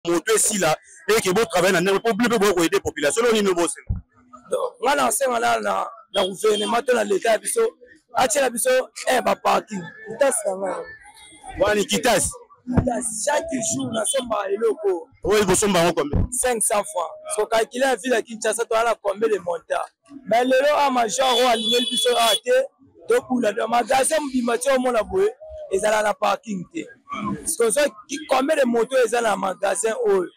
Moto esila eke botravaille na ndenge mpo bino mpe boya koyede population loo nini bosenga? Nga na osenga na na gouvernement to na leta ya biso atiela biso eh, baparking kitasi na ngai wani kitasi. Chaque jour nasombaka eloko. Oyo bosomba yango combien? 500 francs. So calcule ya ville ya Kinshasa, toza na combien de montant? Mais lelo a major oyo alingeli biso awa te, tobula do magasin mobimba ti omona boye ezala na parking te. Soki combien de moto eza na magasin oyo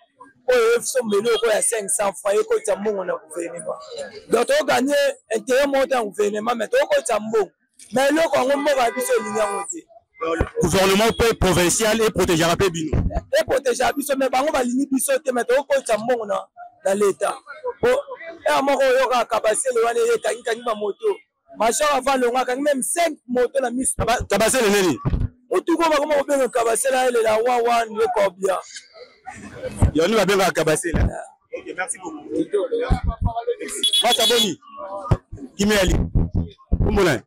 oyo esomba eloko ya 500 francs, ekotisa mbongo na gouvernement. Donc tokoganye intérêt moko te na gouvernement, mais tokokotisa mbongo, mais eloko yango mboka ya biso elingi yango te. Gouvernement mpe provincial eprotégeaka mpe bino? Eprotégeaka biso, mais bango balingi biso te. Mais tokokotisa mbongo na leta po ere moko oyokaka Kabasele wana eye ekangikangi bamoto. Major avant longo akangi même 5 moto na miso. Kabasele nini? Motuko bakoma kobenga Kabasele, ayelela wawa nde kobia. Yango babengaka Kabasele. Ok, merci beaucoup. Masa boni? Kimeli. Kombo na?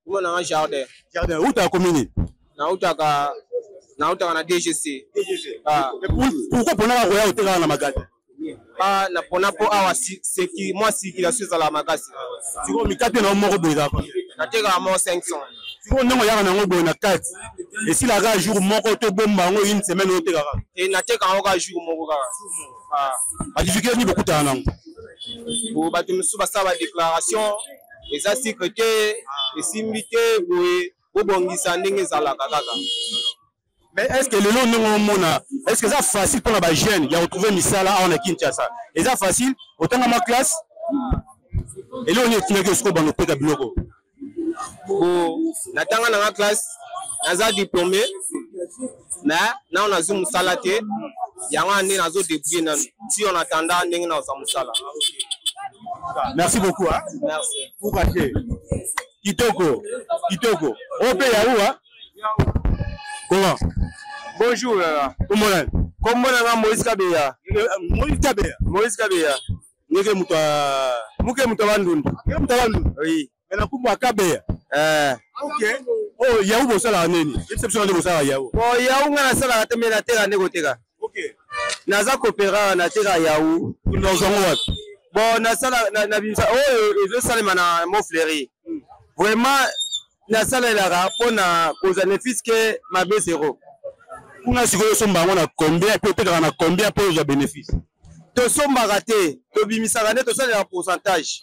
Kombo na nga Jardin. Jardin, uta commune? Nautaka na DGC. DGC. Ah. Pourquoi pona koya otekaka na magasin? Ah, na pona po awa seki mwa circulation ezalaka makasi. Sikoyo mikate na yo moko boye ezalaka? Natekaka moko 500. Sikoyo ndenge oyaka nango boye na kati, esilaka jour moko to bomba yango une semaine oyo otekaka? Te, natekaka yango kaka jour moko kaka. Ah. Badifficulté nini bokutana nango? Bo bato mosusu basala badéclaration eza sucre te, esimbi te boye, bobongisa ndenge ezalaka kaka. Mais est ce que lelo ndenge omona, est ce que eza facile mpona bajeune ya retrouver misala awa na Kinshasa? Eza facile? Otanga mwa classe, eloko nini etinaki osiko banda oteka biloko? Bo natanga nanga classe, naza diplômé, mais nao nazwi mosala te. Yango wana nde nazo débrouiller nanu ti on attendant ndenge nazwa mosala. Merci beaucoup, hein? Merci. Courageux. Kitoko kitoko. Oyo mpe yaua comment? Bonjour lala. Kombo nani? Kombo na nga Moïse Kabeya. Moïse Kabeya. Moïse Kabeya. Ndenge moto muke moto ya Bandundu. Ndenge moto ya Bandundu. Oui. Mais na kombo ya Kabeya. Eh. Ok. Oh, yaou bosalaka nini? Yebisa biso nde bosalaka yaou. Bon, yaou nga nasalaka te, mais nateka nde koteka. Ok. Naza coopérant, nateka yaou. Ozwango wapi? Bon, nasala na bimisa oyo ezosalema na Mont Fleury. Vraiment nasalelaka mpona kozwa ne fils ke mabe zero. Kuna sikoyo osomba yango na combien mpe otekaka na combien mpo ozwa bénéfice? Tosombaka te, tobimisaka nde tosalelaka pourcentage.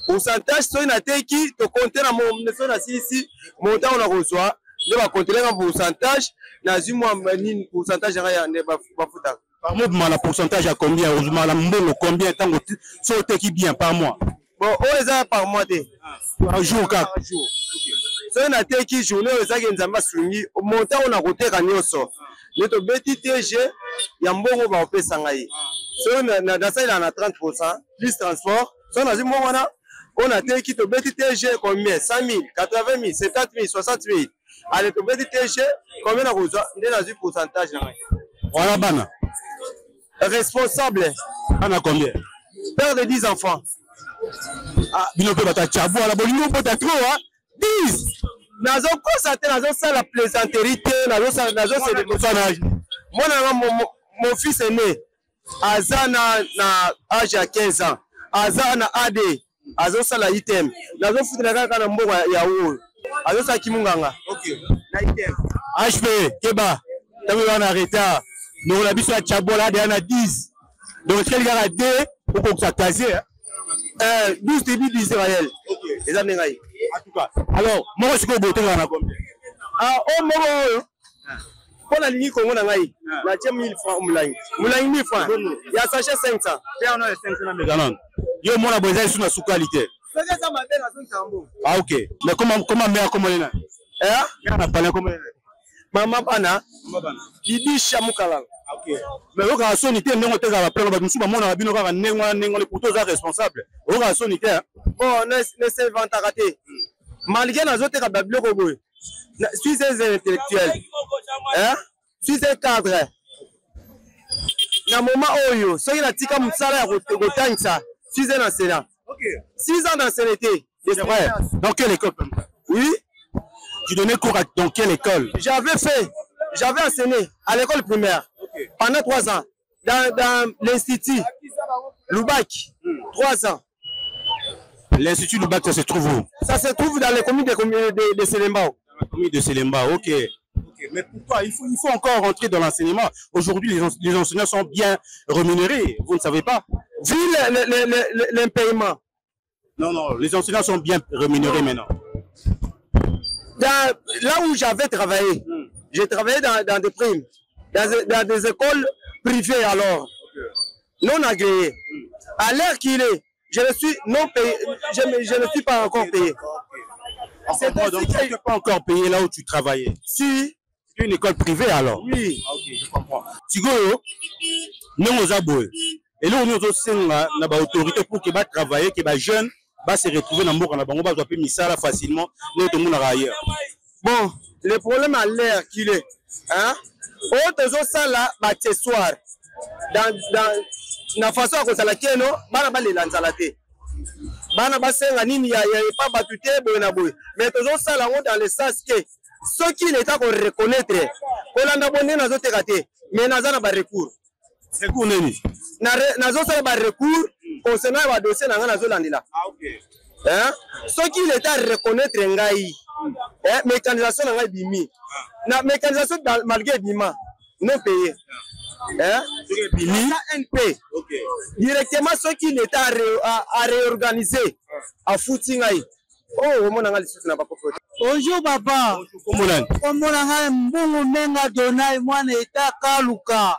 Pourcentage soki nateki, tokonte na soki nasilisi montant oyo nakozwa, nde bakontelaka pourcentage, nazwi mwa nini pourcentage yanga ya nde bafutaka. Par mois obima na pourcentage ya combien? Ozuma na mbongo combien ntango soki oteki bien par mois? Bon, oyo eza par mois te. Par jour kaka? Par jour. Soki nateki journée oyo ezaki Nzambe asungi, montant oyo nakoteka nyonso nde tobeti TG ya mbongo bakopesa ngai. Soki nasalelaka na 30 plus transport, soki nazwi mbongo wana oyo nateki, tobeti TG combien? 100 000, 80 000, 70 000, 60 000, ale tobeti TG combien nakozwa, nde nazwi pourcentage na ngai. Wana bana? Responsable. Bana combien? Père de 10 enfants. Ah, bino mpe bato ya Chabwala bolingi obota trop, ah 10. Nazokosa te, nazosala plaisanterie te, nazosala. Mwana nga, mon fils aîné aza na age ya 15 ans, aza na AD, azosala item, nazofutela kaka na mboka ya oyo azosala kimunganga na item. HP keba, ntango wana retard, ndeko na biso ya Chabola adeya na 10, donc etikali kaka 2 okokisa casier. 12 début d'Israël eza nde ngai. En tout cas, alors moko sikoyo botekaka na combien? Ah, oyo moko oyo mpo nalingi Kongo na ngai, natie 1000 francs molangi, molangi 1000 francs ya sachet 500. Meka nano yo mona boye, eza lisusu na sukali te. Soki eza mabe, nazongisa yango. Ah ok, mais comment mère comment nena? Eh? Mère na palais comment nena? Mama bana Bibisha Mukalala. Ok, mais oyokaka soni te ndenge otekaka baplango? Bato mosusu bamonaka bino kaka ndenge wana ndenge wana, pourtant oza responsable, oyokaka soni te? Bon, nesevantaka te, malgré nazoteka babiloko boye, suis un intellectuel, hein? Suis un cadre na moment oyo. Soki natika mosala ya kotangisa, suis un enseignant, 6 ans d'ancienneté. C'est vrai? Dans quelle école? Oui. Tu donnais cours dans quelle école? J'avais enseigné à l'école primaire pendant 3 ans. dans l'institut Lubaki, 3 ans. L'institut Lubaki, ça se trouve où? Ça se trouve dans les communes de Selembao. Dans la commune de Selembao, ok. Ok, mais pourquoi il faut encore rentrer dans l'enseignement? Aujourd'hui, les enseignants sont bien rémunérés. Vous ne savez pas? Vu l'impayement. Non, non, les enseignants sont bien rémunérés maintenant. Là où j'avais travaillé, j'ai travaillé dans des primes, dans des écoles privées alors, non agréées. À l'heure qu'il est, je ne suis non payé, je ne suis pas encore payé. C'est donc tu n'es pas encore payé là où tu travaillais? Si. C'est une école privée alors? Oui. Ah, ok, je comprends. Sikoyo, ndenge oza boye, eloko nini ozosenga na baautorité pour ke batravailler, ke bajeune base retrouver na mboka na bango, bazwa mpe misala facilement ndenge tomonaka ailleurs? Bon, le problème à l'heure qu'il est, hein, oyo tozosala baaccessoire dans na façon ya kozala keno bana balela nzala te, bana basenga nini ya epa bato te, boye na boye. Mais tozosala yango dans le sens ke soki leta koreconnaître kolanda bo nde nazoteka te, mais naza na barecours. Recours nini? Nazosala barecours concernant ya badossier na ngai nazolandela. Ah, okay. Hein? Soki leta reconnaître ngai, hein, mécanisation na ngai ebimi na mécanisation, malgré ebima non payé, hein? Ebimi. NP directement, soki leta a réorganisé, afuti ngai, oyo omona ngai lisusu na bakofo. Bonjour papa. Kombo nani? Kombo na ngai Mbungu Menga Donai, mwana eta Kaluka.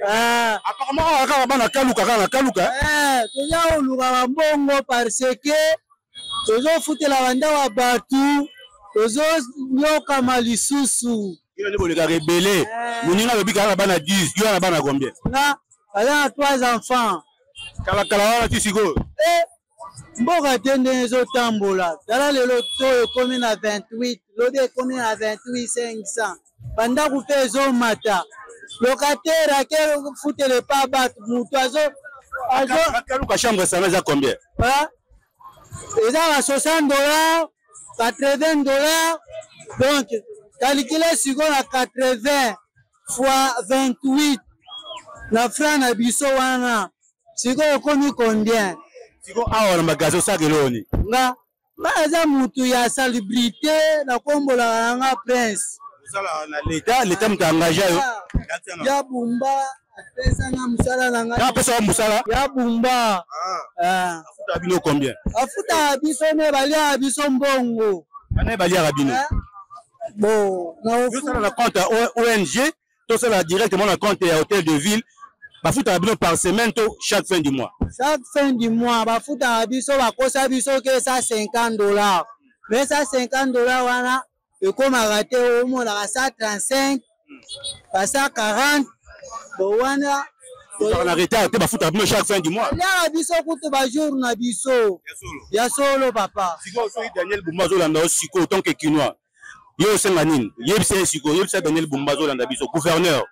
Apparemment awa kaka bana Kaluka, kaka na Kaluka. Toza kolukaka mbongo parce que tozofutela bandako ya bato, tozonyokama lisusu. Bino nde bolekaka ebele. Moninga alobi kaka na bana 10, yo na bana combien? Nga aza na trois enfants. Kalakala wana ti sikoyo? Mboka te, ndenge ezotambola, tala lelo to ekomi na 28, lobi ekomi na 28 500. Bandako mpe ezomata, locataire ake futele pa bato, moto azo Kaluka, chambre salon eza combien? Eza ba 60 $, 80 $. Donc calcule sikoyo na 80 fois 28 na franc na biso wana, sikoyo ekomi combien? Sikoyo awa na magasin osaka eloko nini? Nga aza mutu ya salubrité, nakombolaka nanga Prince. Osala na leta? Leta moto engage yo? Ya Bumba apesanga mosala na ngai. Apesa mosala? Ya Bumba. Afuta bino combien? Afutaka biso ne baliaka biso mbongo. Bana baliaka bino? Bon. Osala na compte ya ONG, tosala directement na compte ya hôtel de ville. Bafutaka bino par semaine to chaque fin du mois? Chaque fin du mois bafutaka biso. Bakosa biso ke 150 $, mais 150 $ wana ekomaka te. Omonaka 135, ba 140 bo wana. Ozalaka na retard te? Bafutaka bino chaque fin du mois? Liaka biso kutu bajour na biso ya solo, papa. Sikoyo soki Daniel Bumba azolanda yo sikoyo, tant que Kinois, ye osenga nini? Yebisa ye sikoyo, yebisa Daniel Bumba azolanda biso, gouverneur.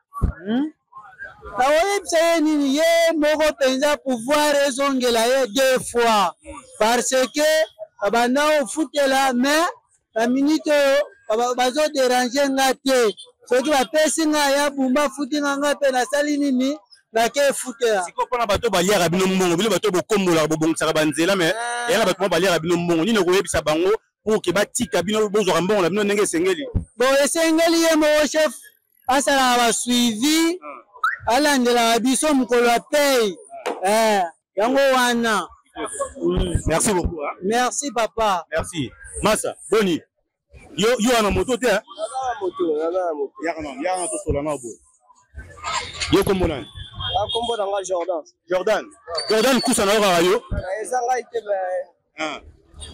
Nakoyebisa ye nini? Ye moko mpenza, pouvoir ezongela ye deux fois, parce que babanda kofutela, mais na minute oyo bazodéranger nga te. Soki bapesi nga, ya Bumba futi nga, nga mpe nasali nini? Nake efutela. Sikoyo mpona bato baliaka bino mbongo, bino bato bokombolaka, bobongisaka banzela, mais eya na bato mo baliaka bino mbongo, nini okoyebisa bango pour ke batika bino bozwaka mbongo na bino ndenge esengeli? Bon, esengeli ye moko chef asalaka basuivi, alandelaka biso mokolo ya paye, yango wana. Merci beaucoup, hein? Merci papa. Merci. Masa boni, yo yo wana moto te? Yaka na, yaka na, tosola na boye. Yo kombo nani? Kombo na nga Jordan. Jordan, Jordan kusa na yo kaka yo. Eza ngai te,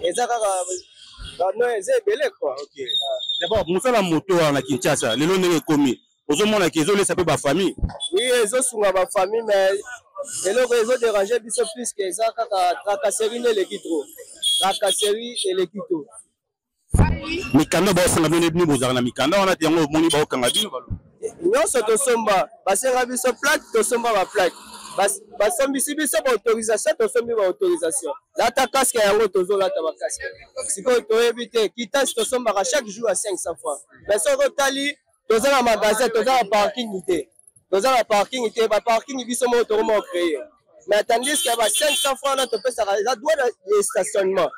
eza kaka bano, eza ebele quoi. D'abord mosala moto wana na Kinshasa lelo ndenge ekomi, ozomona ke ezolesa mpe bafamille? Oui, ezosunga bafamille, mais eloko ezodéranger biso plus ke eza kaka tracasserie nde eleki trop, tracasserie eleki trop. Mikanda baosenga bino, bino bozalaka na mikanda wana te, yango omoni baokanga bino balo. Nyonso tosomba, basenga biso plaque, tosomba baplaque, basombisi biso baautorisation, tosombi baautorisation, lata casque, yango tozolata bacasque. Sikoyo toyebi te, quittance tosombaka chaque jour à 500 fois, mais soki otali, toza na magasin, toza na parking te. Toza na parking te, ba parking biso moko tokoma kocréer. Mais tandis que ba 500 francs wana topesaka eza droit de stationnement.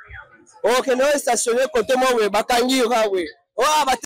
Okende oyo stationne kote moko boye, bakangi yo kaka boye.